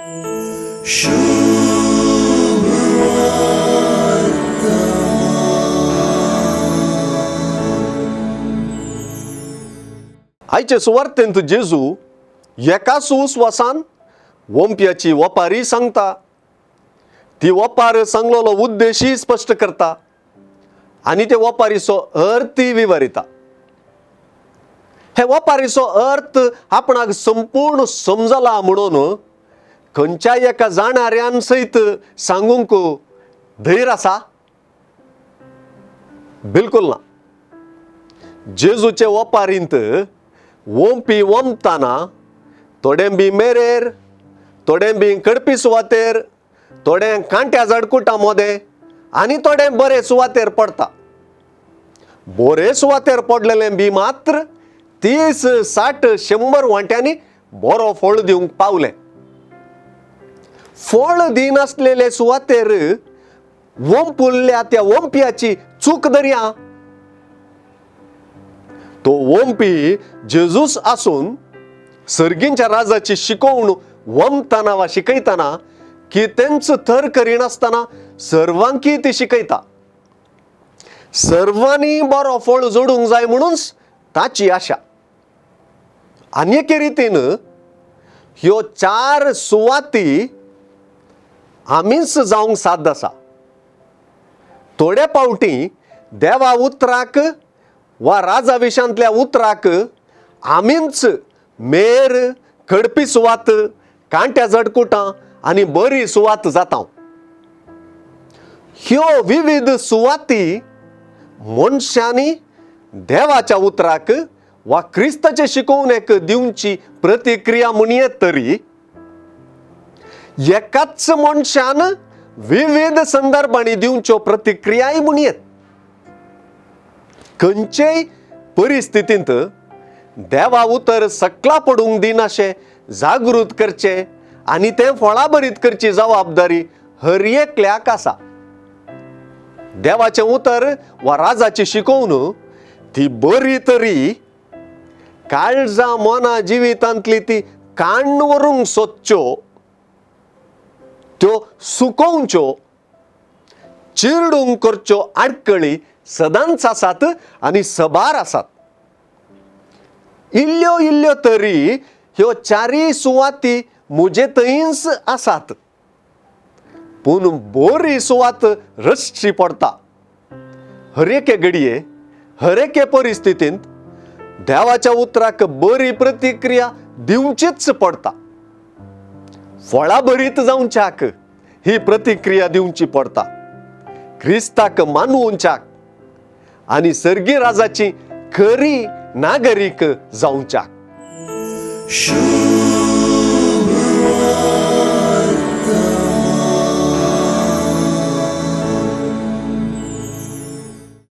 आयचे सुवार्तेंत जेजू एकाच उस्वासान ओंपयाची ओपारी सांगता. ती ओपार सांगलेलो उद्देशूय स्पश्ट करता आनी ते ओपारीचो अर्थय विवरिता. हे ओपारीचो अर्थ आपणाक संपूर्ण समजला म्हणून खंयच्याय एका जाणाऱ्यान सयत सांगूंक धैर्य आसा? बिलकुल ना. जेजूचे ओपारींत ओंपी ओंपतना थोडे बी मेरेर, थोडे बी कडपी सुवातेर, थोडे कांट्या झाडकुटां मोदें आनी थोडे बरे सुवातेर पडटा. बरे सुवातेर पडलेलें बी मात्र 30, 60, 100 वांट्यांनी बरो फळ दिवंक पावलें. फळ दिनासलेले सुवातेर ओंपुल्ल्या त्या ओंपयाची चूक दर्या. तो ओंपी जेजूस आसून सर्गींच्या राजाची शिकोवण वमतना वा शिकयतना कितेंच थर करिनासतना सर्वांकी ती शिकयता. सर्वांनी बरो फळ जोडूंक जाय म्हणूनच ताची आशा. आनी एके रितीन ह्यो चार सुवाती आमीच जावंक साध्य आसा. थोडे फावटी देवा उतराक वा राजा विशांतल्या उतराक आमीच मेर, कडपी सुवात, कांट्या झडकुटां आनी बरी सुवात जाता. ह्यो विविध सुवाती मनशांनी देवाच्या उतराक वा क्रिस्ताचे शिकोवणेक दिवची प्रतिक्रिया म्हणयेत तरी एकाच मनशान विविध संदर्भांनी दिवच्यो प्रतिक्रियाय म्हणयेत. खंयचेय परिस्थितींत देवा उतर सकला पडूंक दिनाशें जागृत करचें आनी तें फळाभरीत करची जबाबदारी हर एकल्याक आसा. देवाचें उतर वा राजाची शिकोवन ती बरी तरी काळजा मना जिवितांतली ती काण्ण व्हरूंक सोदच्यो, त्यो सुकोवच्यो, चिरडूंक करच्यो आडकळी सदांच आसात आनी सबार आसात. इल्ल्यो इल्ल्यो तरी ह्यो चारूय सुवाती म्हजे थंयच आसात, पूण बरी सुवात रचची पडटा. हर एके घडये, हर एके परिस्थितींत देवाच्या उतराक बरी प्रतिक्रिया दिवचीच पडटा. फळाभरीत जावच्याक ही प्रतिक्रिया दिवची पडटा. क्रिस्ताक मानवच्याक आनी सर्गी राजाची खरी नागरीक जावच्याक. शुभ